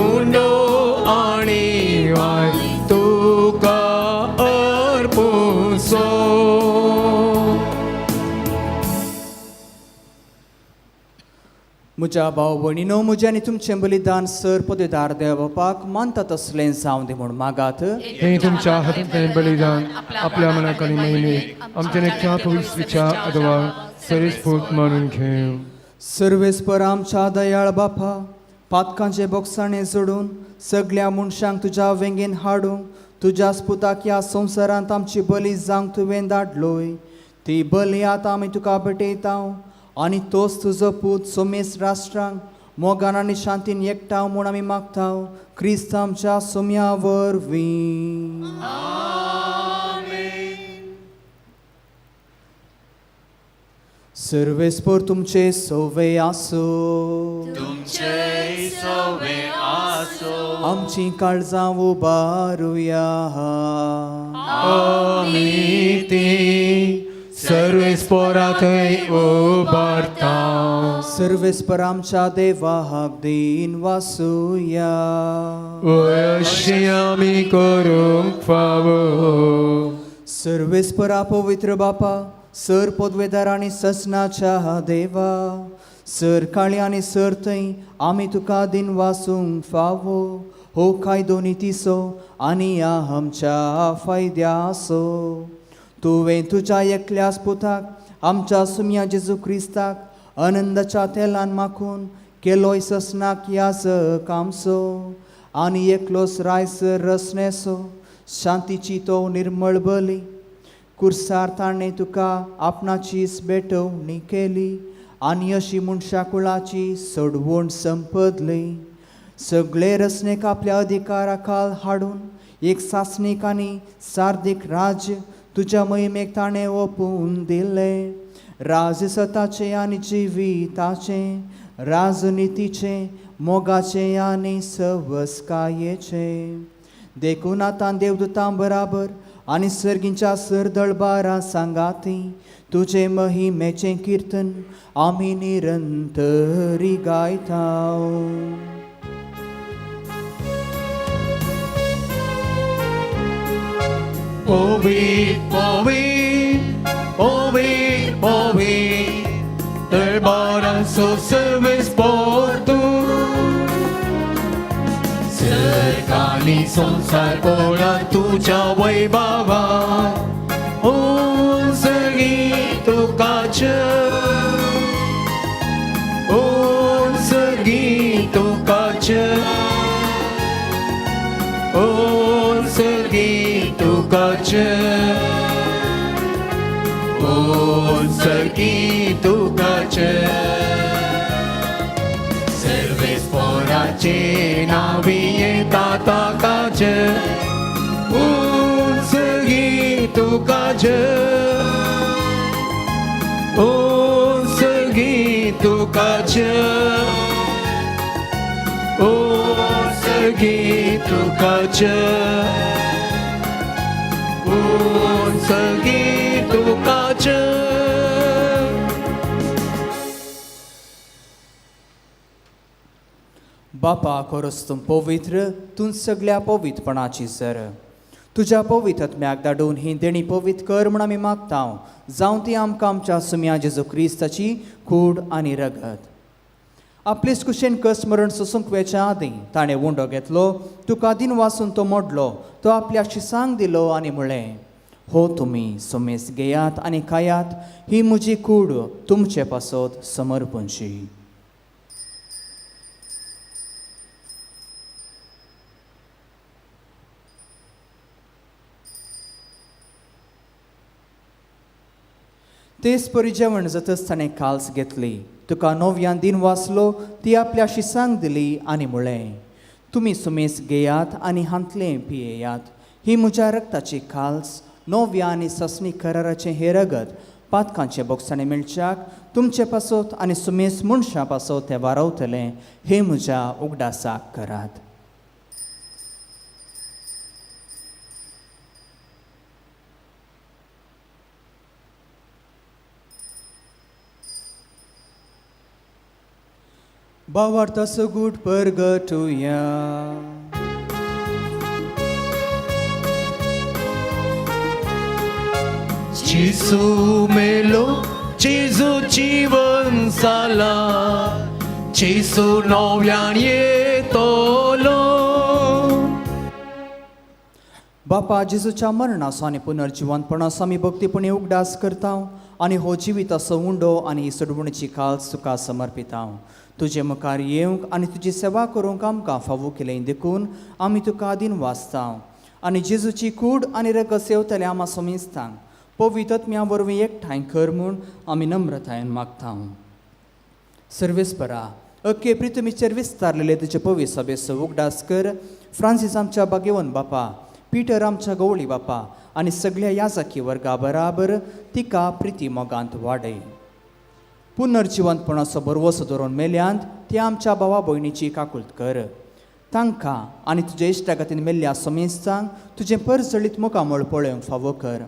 उलो आनी वाय तुका अर्पुसो. म्हज्या भाव भयणीनो, म्हजें आनी तुमचें बलिदान सर पदेदार देव बापाक मानता तसलें जावं दी म्हूण मागात. हें तुमच्या हातांतलें बलिदान आपल्या मनाक आनी महिमेक आमच्या नेकच्या पवित्रीच्या अथवा सरेस्फूर्त मानून घेवं. सर्वेस्पर आमच्या दयाळ बापा, पातकांचे बोगसाणे जोडून सगळ्या मनशांक तुज्या वेंगेन हाडूंक तुज्याच पुताक ह्या संवसारांत आमची बली जावंक तुवें धाडलोय. ती बली आतां आमी तुका भेटयता आनी तोच तुजो पूत सोमेस राष्ट्रांक मोगान आनी शांतीन एकठांव म्हूण आमी मागता क्रिस्त आमच्या सोम्या वरवीं. सर्वेस्पर तुमचे सोवे आसो. तुमचे सवे आसो. आमची काळजां उबारुया. आमी ती सर्वेस्परा थंय उबारता. सर्वेस्पर आमच्या देवाक दीन वासुया. अशी आमी करूंक फावो. सर्वेस्परा पवित्र बापा, सर पदवेदार आनी ससनाच्या देवा, सर काळी आनी सर थंय आमी तुका दीन वासूंक फावो. हो कायदो नितीचो आनी आमच्या फायद्याचो. तुवें तुज्या एकल्याच पुताक आमच्या सुम्या जेजू क्रिस्ताक आनंदाच्या तेलान माखून केलोय ससनाक याजक आमचो आनी एकलोच रायसर रसनेसो शांतीची तो निर्मळ बली कुर्सार ताणें तुका आपणाचीच भेटवणी केली आनी अशी मनशा कुळाची सोडवण संपदली. सगळे रचनेक आपल्या अधिकारा खाल हाडून एक सासणीक आनी सार्दीक राज्य तुज्या महिमेक ताणें ओपून दिलें. राज सताचें आनी जिविताचें, राजनितीचें, मोगाचें आनी सवस्कायेचें. देखून आतां देवदूतां बराबर आनी सर्गींच्या सरदळबारा सांगाती तुजे महिमेचें किर्तन आमी निरंतरी गायता. पवित्र पवित्र पवित्र पवित्र दरबाराचो सर्वेस्पर तूं. सर्गांनी संवसार पळा तुज्या वैभवान. उंचगी तुका जय, उंचगी तुका जय, उंचगी तुका जय, उंचगी तुका जय. सर्वेस्पराचे नांवी येता ताका जय, उंचगी तुका जय, उंचगी तुका जय, उंचगी तुका जय, उंचगी तुका जय. बापा खरोच तूं पवित्र, तूं सगळ्या पवित्रपणाची सर. तुज्या पवित्र आत्म्याक धाडून ही देणी पवित्र कर म्हूण आमी मागता. जावं ती आमकां आमच्या सुम्या जेजू क्रिस्ताची कूड आनी रगत. आपलेच कुशेन कस मरण सोसूंक वेच्या आदीं ताणें उंडो घेतलो, तुका दिन वासून तो मोडलो, तो आपल्या शिसांक दिलो आनी म्हळें, हो तुमी सोमेस घेयात आनी खायात, ही म्हजी कूड तुमचे पासत समर्पणची. तेच परी जेवण जातच ताणें काल्स घेतली, तुका नव्यान दिन वाचलो, ती आपल्या शिसांक दिली आनी म्हळें, तुमी सुमेस घेयात आनी हांतलें पियेयात, ही म्हज्या रक्ताची काल्स नव्या आनी ससनी कराराचें हें रगत पातकांचे बोगसाणें मेळच्याक तुमचे पासत आनी सुमेस मनशां पासत तें वारवतलें. हें म्हज्या उगडासाक करात. भावार्थाचो गूट परगटुया. जेजू मेलो, जेजू जीवन जाला, जेजू नव्यान येतलो. बापा जेजूच्या मरणाचो आनी पुनर्जिवंतपणाचो आमी भक्तीपणी उगडास करता आनी हो जिविताचो उंडो आनी ही सोडवणीची काल्स तुका समर्पिता. तुजे मुखार येवंक आनी तुजी सेवा करूंक आमकां फावो केलें देखून आमी तुका आदीन वाचता आनी जेजूची कूड आनी रगत सेवतले आमा सोमिस्तांक पवित्र आत्म्या वरवीं एकठांय कर म्हूण आमी नम्रतायेन मागता. सर्वेस्परा अख्खे पृथ्वीचेर विस्तारलेले तुजे पवित्र सभेचो उगडास कर. फ्रांसीस आमच्या बागेवन बापा, पिटर आमच्या गवळी बापा आनी सगळ्या याजकी वर्गा बराबर तिका प्रिती मोगांत वाडय. पुनर्जिवंतपणाचो भरवसो धरून मेल्यांत त्या आमच्या भावा भयणीची काकुळट कर. तांकां आनी तुज्या इश्टागतीन मेल्ल्या समेस्तांक तुजें परजळीत मुखामळ पळोवंक फावो कर.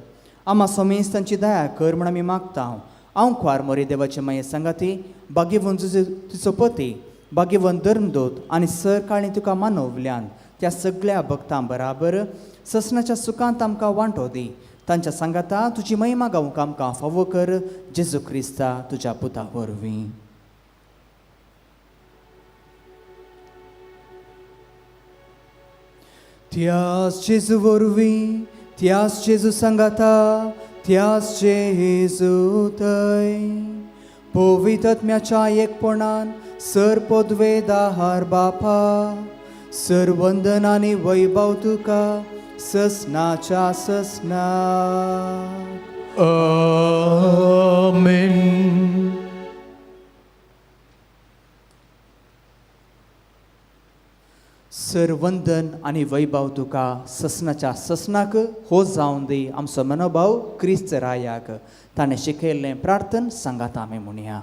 आमा समेस्तांची दया कर म्हूण आमी मागता. हांव कुवार मोरी देवाचे माये सांगाती बागेवन तुजो पती बागेवन धर्मदूत आनी सरकाळी तुका मानवल्यान त्या सगळ्या भक्तां बराबर ससनाच्या सुखांत आमकां वांटो दी. तांच्या सांगाता तुजी महिमा गावंक आमकां फावो कर. जेजू क्रिस्ता तुज्या पुता वरवीं. त्यास जेजू वरवीं, त्यास जेजू सांगाता, त्यास जेजू थंय पवित्र आत्म्याच्या एकपणान सर पदवे दाहार बापा, सर वंदन आनी वैभव तुका ससनाच्या ससनाक. आमेन. सर वंदन आनी वैभव तुका ससनाच्या ससनाक हो जावन दी आमचो मनोभाव क्रिस्त रायाक. ताणें शिकयल्लें प्रार्थन सांगात आमी म्हणया.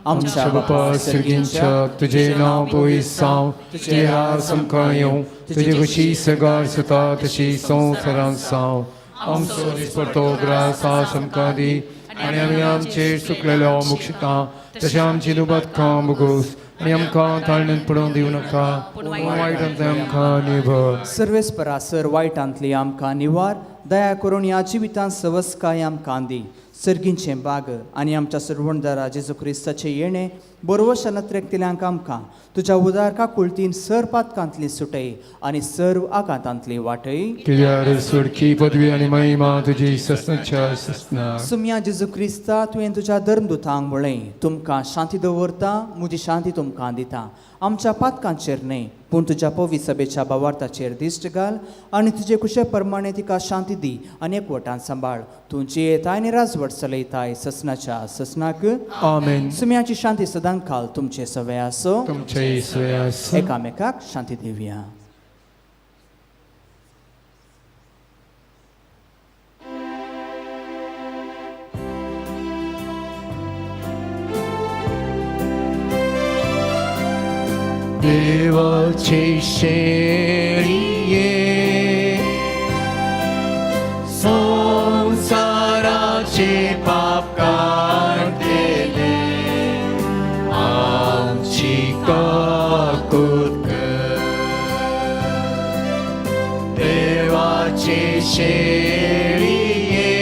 आमच्या बापा सर्गींच्या, तुजें नांव पवित्र जावं, तुजें राज आमकां येवं, तुजी खुशी सगार जाता तशी संवसारांत जावं. आमचो दिसपडतो ग्रास आज आमकां दी आनी आमी आमचेर चुकलेलो मुक्षिता तशें आमची दुबादकां भोगोस आनी आमकां ताळणेंत पडोवन दिवं नाका, पूण वायटांतलें आमकां निवळ. सर्वेस्परा सर वायटांतली आमकां निवार, दया करून ह्या जिवितांत सवस्काय आमकां दी. सर्गींचें बाग आनी आमच्या सरवणदारा जेजू क्रिस्ताचें येणें बरवशा नत्रेकतल्यांक आमकां तुज्या उदार काकुळतीन सर पातकांतली सुटय आनी सर्व आघातांतली वाटय. कित्याक सुडकी पदवी आनी महिमा तुजी ससनाच्या ससनाक. सुम्या जेजू क्रिस्ता, तुवें तुज्या धर्मदुतांक म्हळें, तुमकां शांती दवरता, म्हजी शांती तुमकां दिता. आमच्या पातकांचेर न्हय पूण तुज्या पवित्र सभेच्या भावार्थाचेर दिश्ट घाल आनी तुजे कुशे प्रमाणे तिका शांती दी आनी एकवटान सांबाळ. तूं जियेताय आनी राजवट चलयताय ससनाच्या ससनाक. आमेन. सुम्याची शांती सदां काल तुमचे सवे आसो, तुमचे सवे आसो. एकामेकाक शांती दिवया. देवाचे शेळये संसाराचे पाप काडटले, आमची काकूत कर. देवाचे शेळये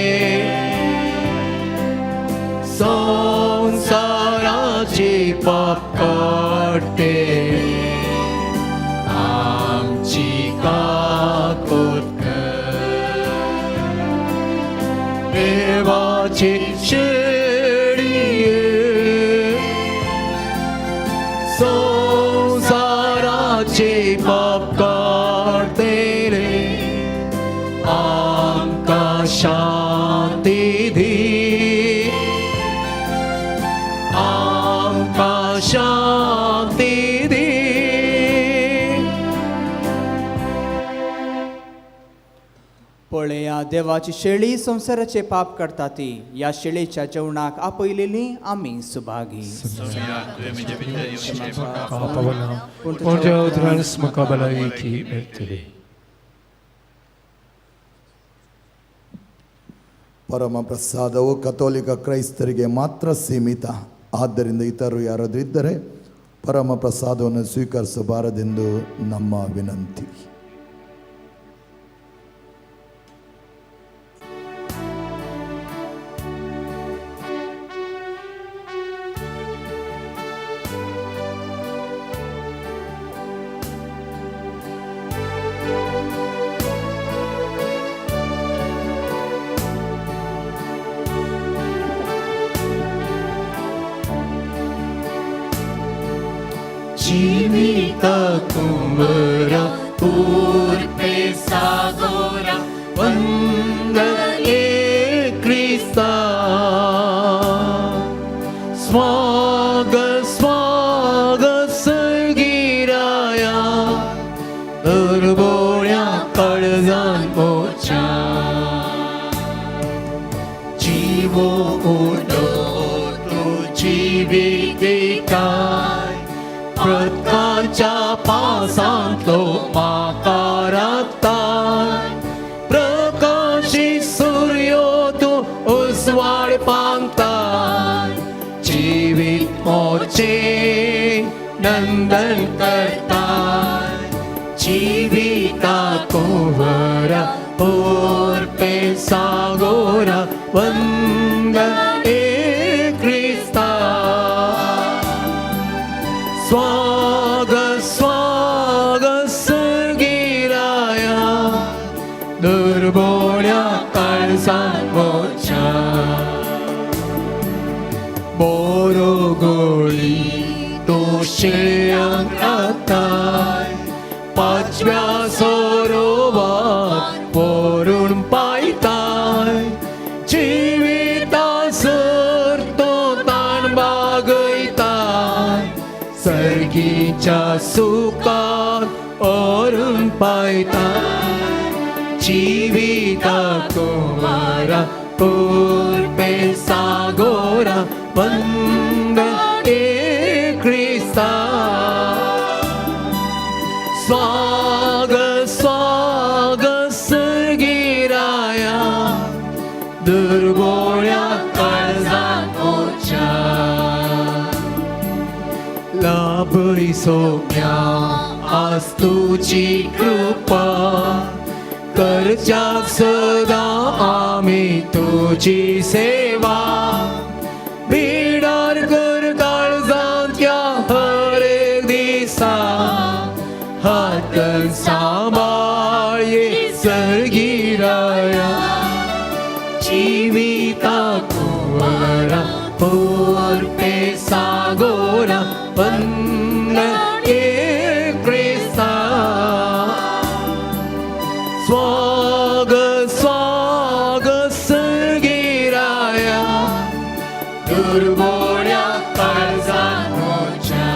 संसाराचे पाप काडटले, आमची काकूत कर. देवाचे शेळये संसाराचे पाप काडटले, आमकां शांती दी, आमकां शांती दी. पळया देवाची शेळी संवसाराचे पाप करता ती, ह्या शेळीच्या जेवणाक आपयलेली आमी सुभागी. पूण उतरान म्हाका भलायकी मेळटली. ಪರಮ ಪ್ರಸಾದವು ಕಥೋಲಿಕ ಕ್ರೈಸ್ತರಿಗೆ ಮಾತ್ರ ಸೀಮಿತ. ಆದ್ದರಿಂದ ಇತರರು ಯಾರಾದರೂ ಇದ್ದರೆ ಪರಮ ಪ್ರಸಾದವನ್ನು ಸ್ವೀಕರಿಸಬಾರದೆಂದು ನಮ್ಮ ವಿನಂತಿ. Civita cumbra purpe sadora, vandale Cristo. आंगो उदक तूं जिवीत दिताय प्रतकाच्या पासांतलो म्हाका राखताय प्रकाशी सुर्यो तूं उजवाड पांगताय जिवीत मोचें नंदन करताय जिविता कुंवरा पोरपे सागोरा वंद ए क्रिस्ता स्वागत स्वागत सर्गिराया दुर्बोण्या काळजान मोच्या बोरो गोळी तूं शिळ्यांक राखताय पाचव्या सरोवार व्हरून पायताय जिविता सर तूं ताण बागयताय सर्गीच्या सुखात व्हरून पायताय जिविता कुंवरा पुरपे सागोरा वंद ए क्रिस्ता स्वागत स्वागत सर्गिराया दुर्बोळ्या काळजान मोच्या लाभय सोम्या आज तुजी कृपा करच्याक सदां आमी तुजी सेवा बिडार कर काळजांतल्या हर एक दिसा हातन सांबाळ ये सर्गिराया जिविता कुंवरा पोरपे सागोरा वंद ए क्रिस्ता स्वागत स्वागत सर्गिराया दुर्बोण्या काळजान मोच्या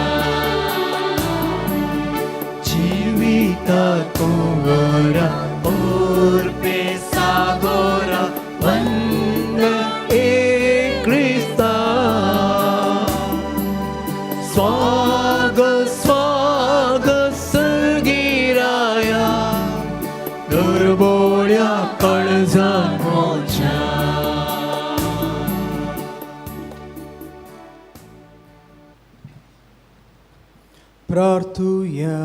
जिविता कुंवरा पोरपे सागोरा वंद ए क्रिस्ता स्वागत स्वागत सर्गिराया दुर्बोळ्या काळजान मोच्या. प्रार्थुया.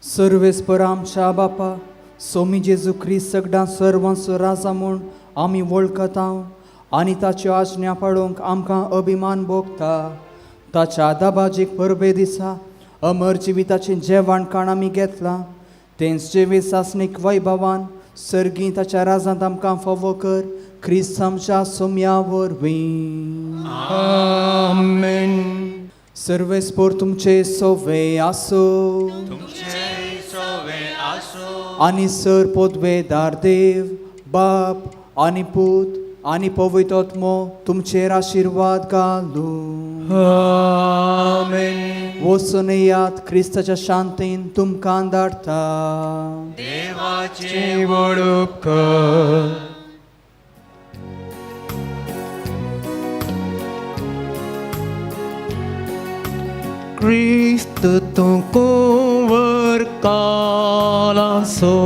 सर्वेस्पर आमच्या बापा सोमी जेजू क्रिस्त सगळ्यां सर्वांचो राजा म्हूण आमी वळखता आनी ताच्यो आज्ञा पाळोवंक आमकां अभिमान भोगता. ताच्या दाबाजीक परबे दिसा अमर जिविताचें जेवण खाण आमी घेतलां तेंच जिवीत सासणीक वैभवान सर्गीं ताच्या राजांत आमकां फावो कर क्रिस्त आमच्या सोम्या वरवीं. आमेन. सर्वेस्पर तुमचे सोवे आसो आनी सर पोदवेदार देव बाप आनी पूत आनी पवित्र आत्मो तुमचेर आशिर्वाद घालूं. आमेन. वचून येयात क्रिस्ताच्या शांतीन तुमकां धाडटा. देवाचे व्हड उपकार. क्रिस्त तूं कुंवर कालासो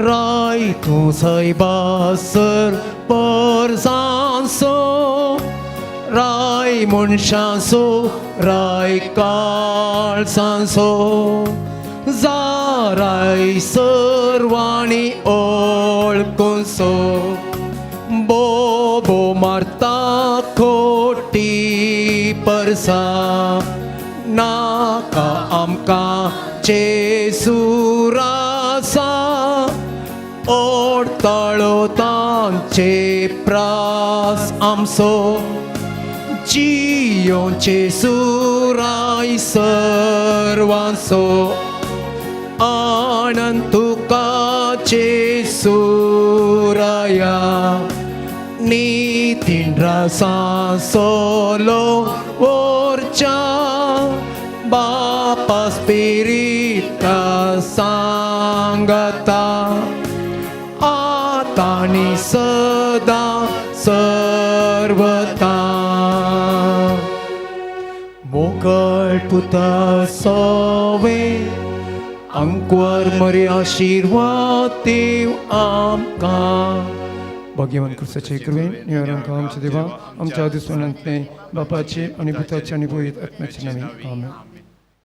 राय तूं सैबासर परजांसो राय मनशांसो राय काळजांसो जाराय सर्वांनी ओळखुंसो बोबो मारता खोटी परसा नाका आमकां जेजू रासा ओडताळो तांचे प्रास आमचो जियोचे सुराय सर्वांचो आनंद तुका जेजू राया नितीन रासा सोलो वोरच्या बापा स्पिरिता सांगता आतां आनी सदा सर्वता. मोकळ पुता सोवे अंकवर मरे आशिर्वाद देव आमकां. भाग्यवान क्रिस्ताचे कृपेन निवारण आमच्या देवा आमच्या दुस्मनांतले बापाचे आणि पुताचे आणि पवित्र आत्म्याचे नावे आमेन.